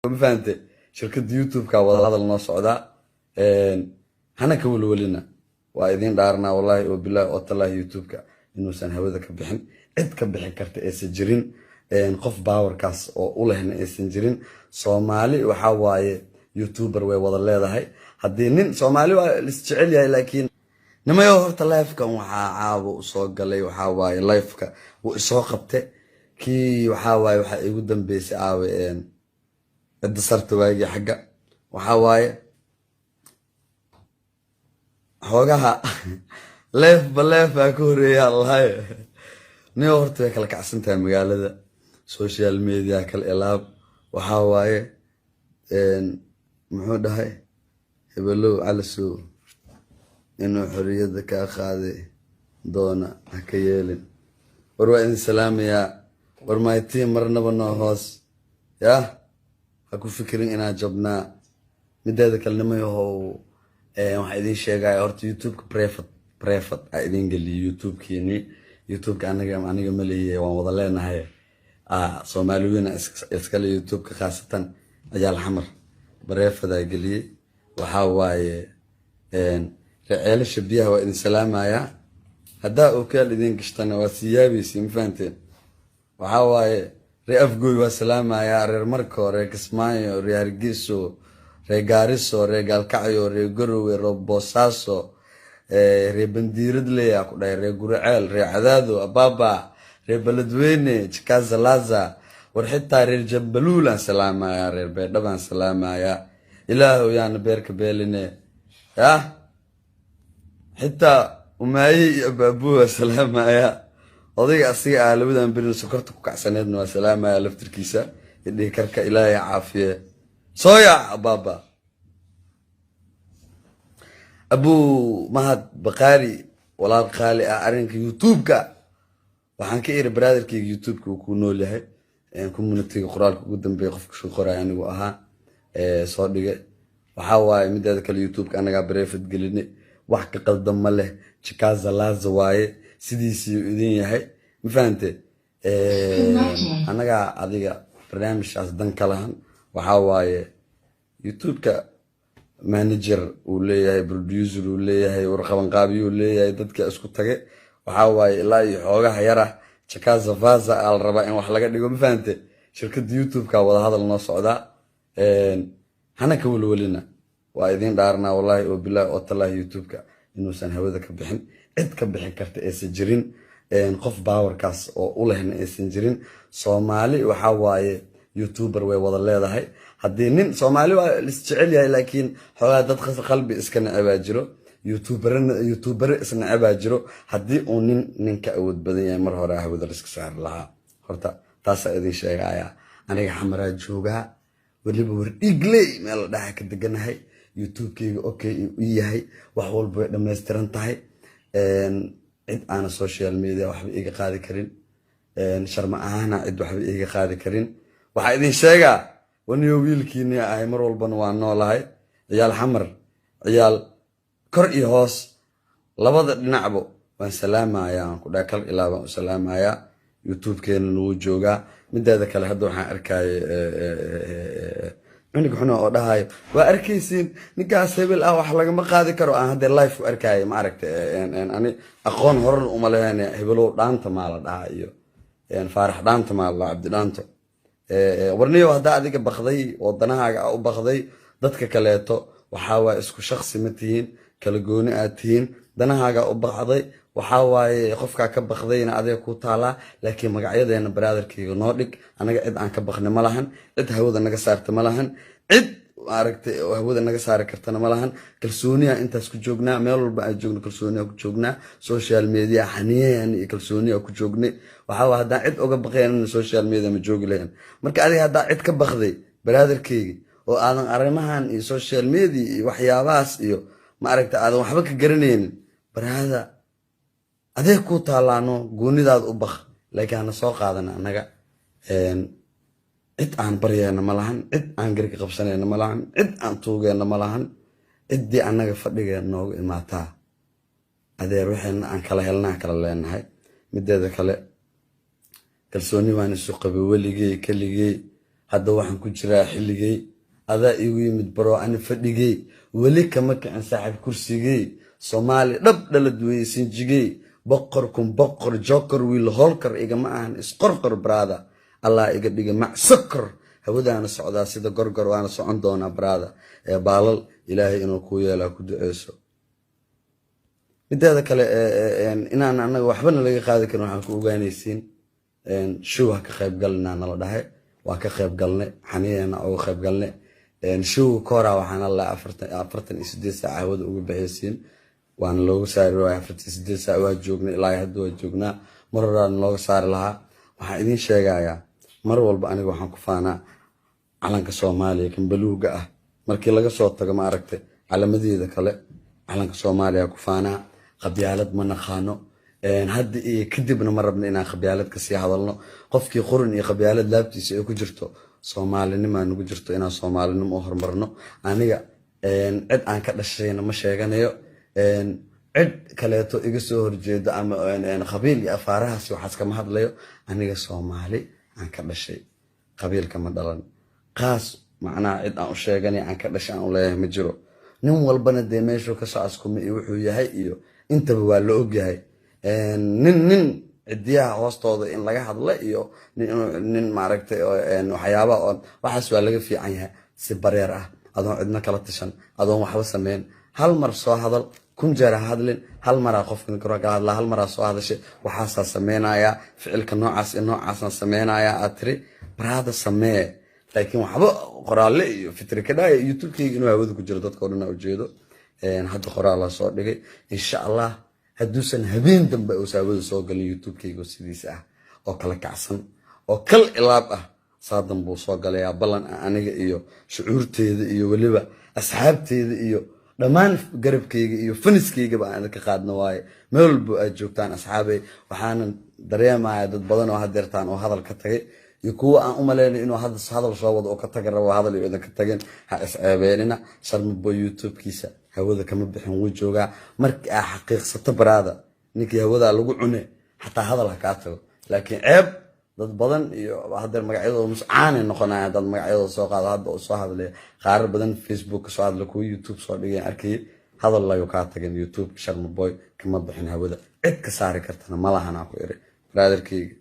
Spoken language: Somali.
Ma fahante? Shirkadda YouTube-ka wada hadal noo socdaa. Hana ka welwelina, waa idiin dhaarnaa, wallahi oo bilahi oo tallahi, YouTube-ka inuusan hawada ka bixin, cid ka bixin karta aysan jirin, qof powerkaas oo u lehna aysan jirin. Soomaali waxaa waaye YouTuber way wada leedahay. Haddii nin Soomaali waa lisjecel yahay, laakiin nimayo, horta livekan waxaa caawa usoo galay, waxaa waaye liveka wuu isoo qabte kii, waxaa waaye waxaa igu dambeysay aawe cidda sarta waagii xagga. Waxaa waaye xoogaha leefba leefaa ka horeeya allahay. Niyo, horta way kala kacsan tahay magaalada, social media kala ilaab. Waxaa waaye, muxuu dhahay hebelow calasow inuu xorriyadda kaa qaaday doona, ha ka yeelin. War waa idin salaamayaa. War maytiin marnaba noo hoos yah, ha ku fikirin inaa jabnaa. Mideeda kale, nimayahow, waxaa idin sheegaya horta YouTube-ka private aa idin geliyo YouTube-kiini. YouTube-ka aniga aniga ma leeyahay, waan wada leenahay. Soomaali weyna iskale YouTube-ka, khaasatan Ciyaal Xamar private aa geliyey. Waxaa waaye, receelasha biyaha waa idin salaamayaa. Haddaa okaal idin gashtana waa sii yaabaysi, ma fahanteen? Waxaa waaye, ree Afgooy waa salaamayaa, reer Marko, reer Kismaayo, reer Hargeyso, reer Gaariso, reer Gaalkacyo, reer Garowe, reer Boosaaso, reer Bandiiradley aa ku dhahay, reer Guriceel, reer Cadaado, Ababa, reer Beledweyne, Jikazalaza. War xitaa reer Jambaluulaan salaamayaa, reer Beedhabaan salaamayaa. Ilaahow yaana beerka beeline yah. Xitaa Umaaye iyo Abaabuhu waa salaamayaa. Odayga asiga ah labadan berin sokorta ku kacsaneedna waa salaamaya laftirkiisa idhihi karka. Ilaahay caafiye. Soo yaac abaaba. Abuu Mahad Bakaari, walaal qaali ah, arrinka YouTube-ka waxaan ka iri brotherkeyga, YouTube-ka uu ku nool yahay. Communityga qoraalka ugu dambeeya qofka soo qoraay anigu ahaa soo dhigay. Waxaa waaye, mideeda kale, YouTube-ka anagaa private geline, wax ka qaldan ma leh. Jikaza laaza waaye, sidiisii idin yahay, ma fahante? Annagaa adiga barnaamijkaas dan ka lahan. Waxaa waaye, YouTube-ka manager uu leeyahay, producer uu leeyahay, warqabanqaabiyuu leeyahay, dadka isku tage. Waxaa waaye, ilaa iyo xoogaha yar ah jakaza vaza aa la rabaa in wax laga dhigo, ma fahante? Shirkadda YouTube-ka wada hadal noo socdaa. Hana ka welwelina, waa idiin dhaarnaa, wallahi oo bilahi oo tallahi, YouTube-ka inuusan hawada ka bixin, cid ka bixin karta aysan jirin, qof powerkaas oo u lehna aysan jirin. Soomaali waxaa waaye YouTuber way wada leedahay. Haddii nin Soomaali waa lisjecel yahay, laakiin xoogaa dad qalbi iska necebaa jiro, YouTuberna YouTubere isnecebaa jiro. Haddii uu nin nin ka awood badan yahay, mar hore hawada laiska saari lahaa. Horta taasaa idin sheegaya. Aniga Xamaraa joogaa, weliba war dhiigley meel la dhaxa ka deganahay. YouTube-keyga okay u yahay, wax walba way dhammaystiran tahay. Cid aana social media waxba iiga qaadi karin, sharma ahaana cid waxba iiga qaadi karin. Waxaa idin sheegaa, waniyo wiilkiini ahay, mar walbana waa noolahay. Ciyaal Xamar, ciyaal kor iyo hoos, labada dhinacbo waan salaamayaa. Waan ku dhaha, kal ilaa baan u salaamayaa. YouTube-keena nagu joogaa. Mideeda kale, hadda waxaan arkaya cunug xuna oo dhahayo, "Waa arkaysiin, ninkaas hebel ah wax lagama qaadi karo." Aan haddee live u arkaayo, ma aragta? Ani aqoon horan uma leheen. Hebelow Dhaanta maa la dhahaa iyo Faarax Dhaanta maa la dhahaa, Cabdi Dhaanto. Warniyow, haddaa adiga bakday oo danahaaga a u bakday, dadka kaleeto waxaa waaye isku shaksi ma tihiin, kala gooni aad tihiin. Danahaaga u bakday, waxaa waaye qofkaa ka bakdayna adiga ku taalaa, laakiin magacyadeena, brotherkeyga, noo dhig. Anaga cid aan ka bakna ma lahan, cid hawada naga saarta ma lahan, cid maaragtay oo hawada naga saari kartana ma lahan. Kalsooniya intaas ku joognaa, meel walba aan joogno kalsooniya ku joognaa, social media xaniyahan iyo kalsooniya ku joognay. Waxaa waa, haddaan cid uga baqaynana social media ma joogi lahayn. Marka adiga haddaa cid ka bakday, brotherkeyga, oo aadan arrimahan iyo social media iyo waxyaabahaas iyo maaragta aadan waxba ka garanaynin, brother, adeeg kuu taalaano, goonidaada u baq, laakiin hana soo qaadana. Annaga cid aan baryayna ma lahan, cid aan garka qabsanayna ma lahan, cid aan tuugeenna ma lahan. Ciddii annaga fadhigeena noogu imaataa, adeer, waxayna aan kala helnaa kala leenahay. Mideeda kale, kalsooni waan isu qabay weligey keligey. Hadda waxaan ku jiraa xilligey adaa iigu yimid, bro. Ani fadhigey weli kama kicin, saaxiib, kursigey. Soomaali dhab dhalad weeye, sinjigey boqor kun boqor joker wiil holkar igama ahan isqorqor, brother. Allah iga dhiga mac sokor, hawadaana socdaa sida gorgor, waana socon doonaa, brother. Ee baalal Ilaahay inuu kuu yeelaa ku duceyso. Mideeda kale, inaan anaga waxbana laga qaadi karin waxaan ku ogaanaysiin, show ha ka qayb galnaa nala dhahay, waa ka qayb galnay, xaniyeena uga qayb galnay. Showga kooraa waxaana la 48 saac hawada uga baxaysiin, waana looga saari waaya. 48 saac waa joognay, ilaa hadda waa joognaa. Mar horaana looga saari lahaa. Waxaan idiin sheegayaa, mar walba aniga waxaan ku faanaa calanka Soomaaliya, kan baluuga ah. Markii laga soo tago, ma aragtay, calamadeeda kale, calanka Soomaaliya ku faanaa. Qabyaalad ma naqaano, hadda iyo kadibna ma rabno inaan qabyaalad kasii hadalno. Qofkii qurun iyo qabyaalad laabtiisa ay ku jirto, soomaalinimaa nagu jirto inaan soomaalinimo u horumarno. Aniga cid aan ka dhashayna ma sheeganayo, cid kaleeto iga soo horjeedo ama qabiil iyo afaarahaas waxaas kama hadlayo. Aniga Soomaali aan ka dhashay, qabiilka ma dhalan. Qaas macnaha cid aan u sheeganay aan ka dhashay aan u leeyahay ma jiro. Nin walbana dee meeshuu kasoo askumay iyo wuxuu yahay iyo intaba waa la ogyahay. Nin cidiyaha hoostooda in laga hadla iyo nin maaragtay waxyaabaha waxaas waa laga fiican yahay. Si bareer ah, adoon cidno kala tashan, adoon waxba sameyn, hal mar soo hadal, kun jeer ha hadlin. Hal maraa qofka kala hadlaa, hal maraa soo hadashay, waxaasaa sameynayaa, ficilka noocaas iyo noocaasaan sameynayaa aad tiri, brother, samee. Laakiin waxba qoraalle iyo fitri ka dhaaya. YouTube-kayga inuu hawada ku jiro dadka o dhan ujeedo. Hadda qoraalaa soo dhigay. Insha Allah, hadduusan habeen dambe uusa hawada soo galin, YouTube-kayga sidiisa ah oo kala kacsan oo kal ilaab ah saadan buu soo galayaa. Ballan aniga iyo shucuurteeda iyo weliba asxaabteeda iyo dhammaan garabkayga iyo faniskaygaba aan idinka qaadno waaye, meel walbo aad joogtaan, asxaabay. Waxaanan dareemaya dad badan oo hadeertaan oo hadal ka tagay iyo kuwa aan u malaynay inuu hadda hadal soo wado oo ka taga rabo, hadal iyo idinka tageen. Ha isceebeenina. Sharmabo YouTube-kiisa hawada kama bixin, wuu joogaa. Markii aa xaqiiqsato, brother, ninkii hawadaa lagu cune, xataa hadal ha kaa tago. Laakiin ceeb dad badan iyo hadeer magacyadooda muscaanay noqonaya dad magacyadooda soo qaado. Hadda uu soo hadlaya, qaarar badan Facebook ka soo hadla, kuwa YouTube soo dhigeen arkayay, hadal layu kaa tagan. YouTube Sharmaboy kama bixin hawada, cid ka saari kartana ma lahanaa ku iri, brotherkeyga.